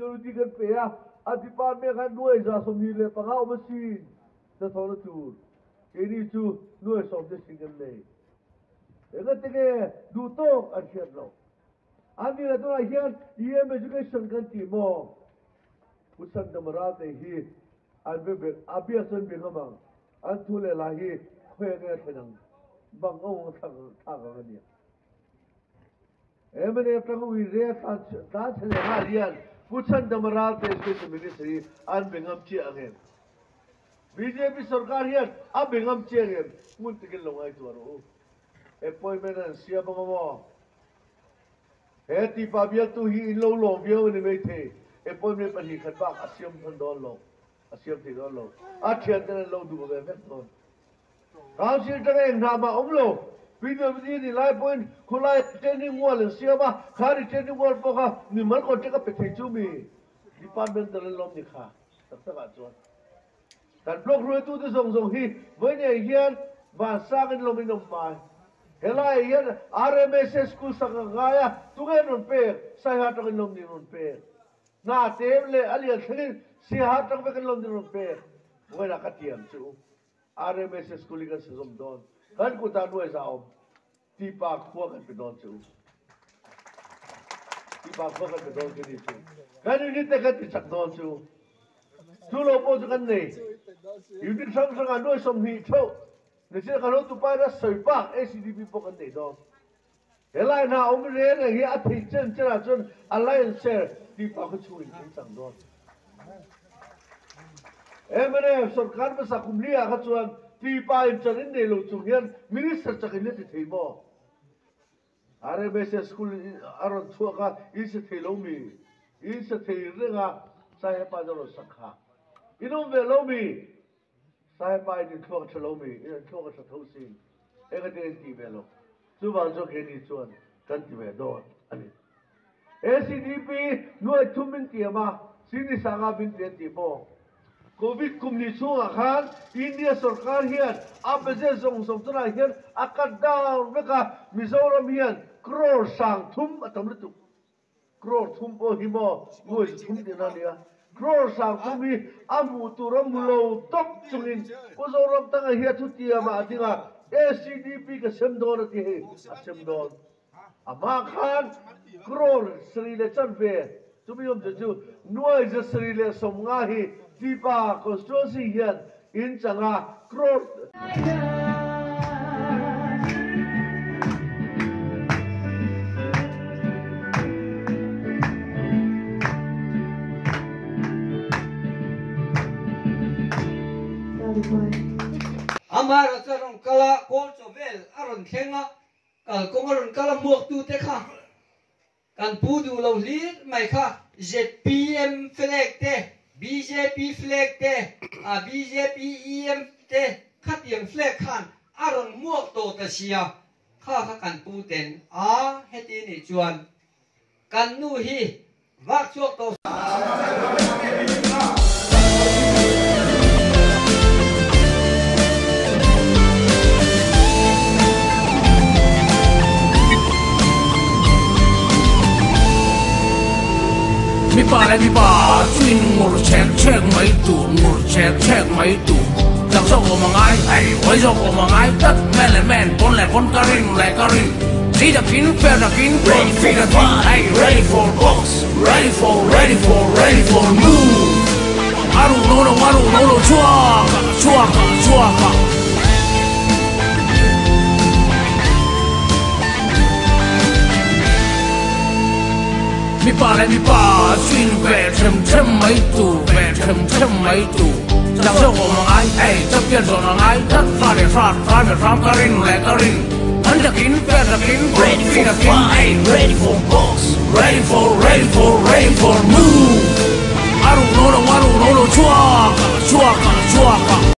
PWD kan pe a, a department khan nuai 125 awm asin hnathawhna tur. Keini chu nuai sawm te sin kan nei. Engati nge duh tawk an hriat loh? An ni leh tunah hian EM Education kan tih maw? Pu Sandama Ralte hi an be ber, a biak chuan be ngam ang. An thu leh lai hi khawi nge a thlen ang? Bang a awng thlak ang a nia. Mnf tang ui re tlan chhe leh nghal hian Pu Chhandama Ralte Education Minister hi an be ngam chiah ang em? Bjp sorkar hian a be ngam chiah ang em? Ngun takin lo ngaihtuah rawh u. Appointment an siam ang maw? He tipa bialtu hi in lo lawm viau a ni maithei. Appointment 2 khat bak a siam thawn dawn lo. A siam thei dawn lo. A thian ten an lo duh ve vek dawn. Council tanga eng hna mah awm lo. PWD ni lai pawhin khawlai retaining wall an siam a, kha retaining wall pawh kha mimal contract a pe thei chu mi departmental an lawm ni kha tak takah chuan. Kan block hruaitute zawng zawng hi vawiinah hian vansangin lawmin awm mai. Helaiah hian RMSA school sak a ngai a, tunge an rawn pek? Saiha atangin lawm ni an rawn pek? Hna tem leh a lian thlengin Siaha atang vek an lawm ni an rawn pek? Vawiinah ka tiam chu u. RMSA school hi kan sa zawm dawn. Kan kutah nuai za awm. Tipa khua kan pe dawn che u. Tipa khua kan pe dawn che ni chu. Kan unit te kan ti chak dawn che u. Chu lo pawh chu kan nei. Unit hrang hrang ah nuai 20 theuh. Nichin kan hotupa in a sawi bak ACDP pawh kan nei dawn. Helai hna awm reng reng hi a theih chen chen ah chuan alliance share tipa khaw chhung in kan chang dawn. Mnf sorkar hmasa kum li ah kha chuan tipa in chan in nei lo chung hian minister chak in la ti thei maw? RMSS school a rawn chhuak a, in sa thei lo mi? In sa thei reng a, Saihepa in a rawn sak kha. In awm ve lo mi? Saihepa in in thluak a tha lo mi? In an thluak a tha tho sin. Engati in tih ve lo? Chuvang chu keini chuan kan ti ve dawn a ni. ACDP nuai thum min tiam a, Sini Sanga min ti an tih maw? Covid kum ni chhungah khan India sorkar hian a budget zawng zawng tunah hian a cut down vek a, Mizoram hian crore 3000 a tam lutuk. Crore thum pawh hi maw nuai 300 tihna a nia. Crore 3000 hi a hmuh tur a hmu lo tawp chungin Pu Zoramthanga hi a thutiamah a ding a, ACDP ka sem dawn a ti hei, a sem dawn. Amah khan crore sarih leh chanve chumi awmzia chu nuai 750 hi Tipa constituency hian in chang a, crore. Amaherawhchu a rawn kal a, kawl chaw vel a rawn thleng a, Kalkawng a rawn kal a hmuaktute kha kan pu duh lo hlir mai kha. ZPM flag te, bjp flag te, bjp EM te khatiang flag khan a rawn hmuak tawh ta sia, kha kha kan pu ten a heti nih chuan kan nu hi vak chhuak tawh. Mipa leh mipa chu in ngur chek chek mai tur, ngur chek chek mai tur. Chak zawk awm a ngai, hei hawi zawk awm a ngai tlat, man leh man, pawn leh pawn, ka rin leh ka rin. Thi takin, fair takin, ready for fight, ready for box. Ready for, ready for, ready for move. A ruh no lo, a ruh no lo, chhuak ah, chhuak ah, chhuak ah. Mipa leh mipa chu in ve them them mai tur, ve them them mai tur. Chak zawk awm a ngai, hei champion zawn a ngai tlat, hra leh hrat, hram leh hram, ka rin leh ka rin. An takin, fair takin, ready for fight, ready for box. Ready for, ready for, ready for move. A ruh no lo, a ruh no lo, chhuak ah, chhuak ah, chhuak ah.